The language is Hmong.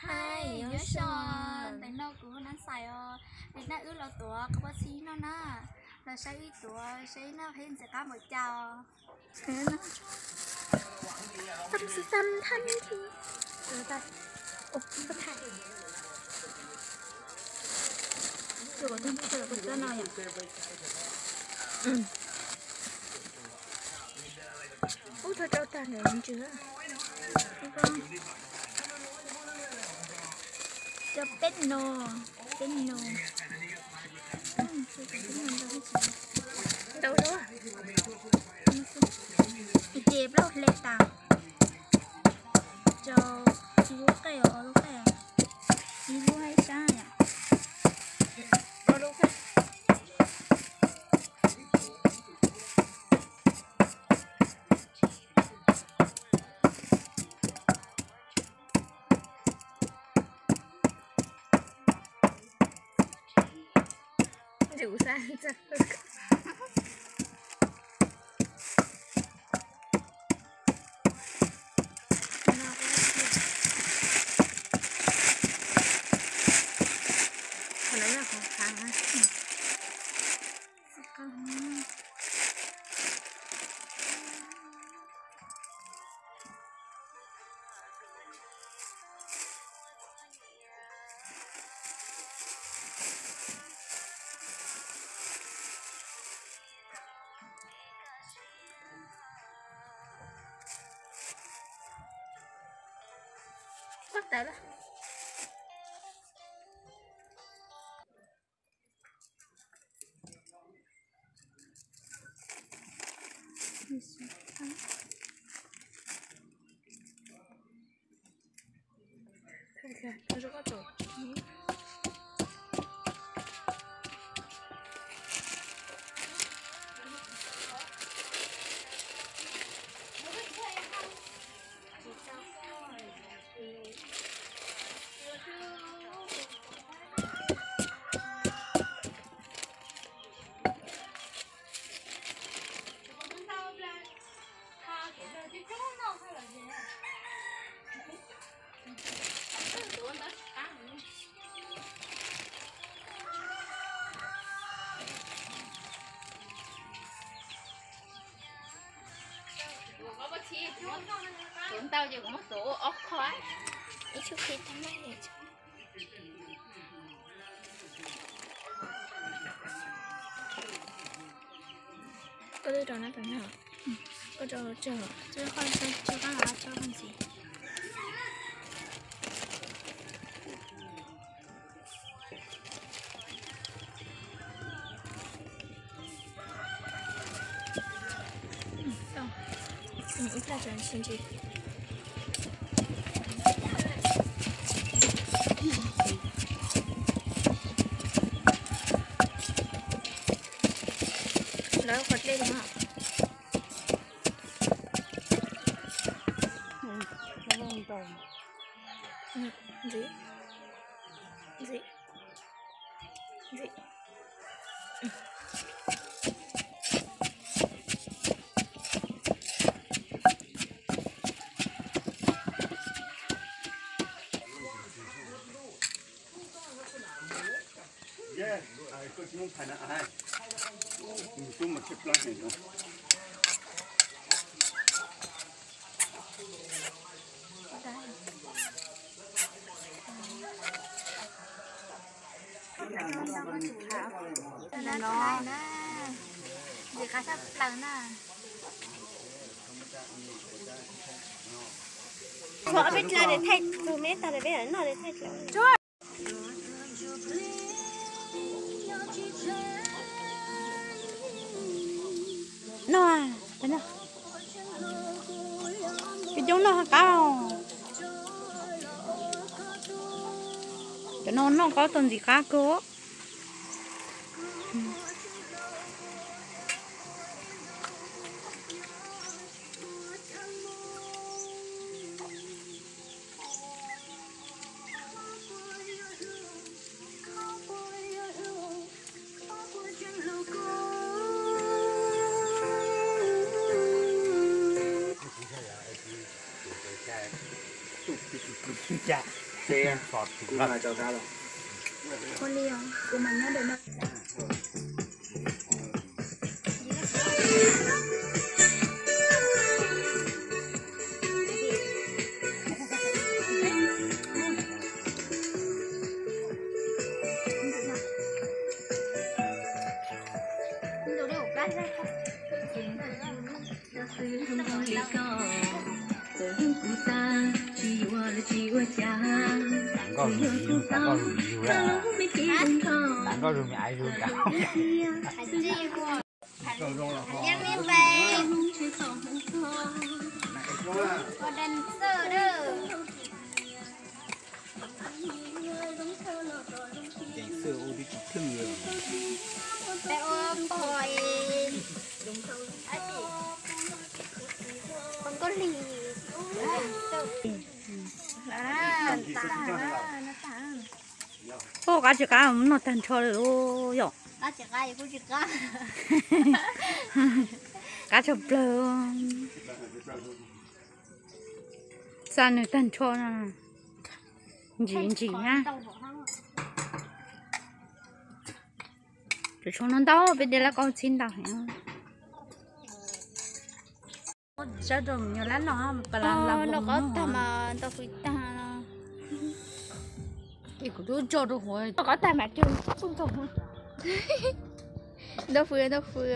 Hais, nyob zoo, ntawm no kuv hu Nab Xais os. Ntawm no wb los tuav qhov pob txhib noj na. Los saib wb tuav, saib wb noj qhov ntxim qab npaum cas os. Tam sim tam tham thi. Ua tau, ua tau tham. Ua tau tham, ua tau no yom. Ub, thov rau tag ntawm ntsws. Rau peb no, peb no. Ntau lawm. Ces plaub hle tas. Rau ib lub qej, ob lub qej. Ib lub ib sab yom. Ob lub qej. Tawm lawm. Tuav ntau ces kuv muab tuav ua ob qho, ib tshub khi tag na. Koj twb rau na, koj rau tsawg, tsawg qab los tso ntxiv. Ib plab tso sib ntsib. Lawv qhov dlej no. Ntxiv, ntxiv, ntxiv. Ntxim qab tshaj plaws na. Peb tsa de thaij tus me tag de peb noj de thaij. Noj, peb coob noj qab. Cov no noj qaub tau ntxim qab kawg. Nkauj zus, nkauj zus me aiv zus. Ua qab tsis qab, noj tag nrho lawm yom. Qab tshaj plaws. Xa nws tag nrho no. Ntsim ntsim na. Tshuav no ntau, peb de lab kaub txhib ntau heev. Sab rau nyuag lab no, noj qab tag mas ntau fwj tag no. Ces kuv twb tso rau hauv, noj qab tag mas cog txuj ntau. Ntau fwj, ntau fwj.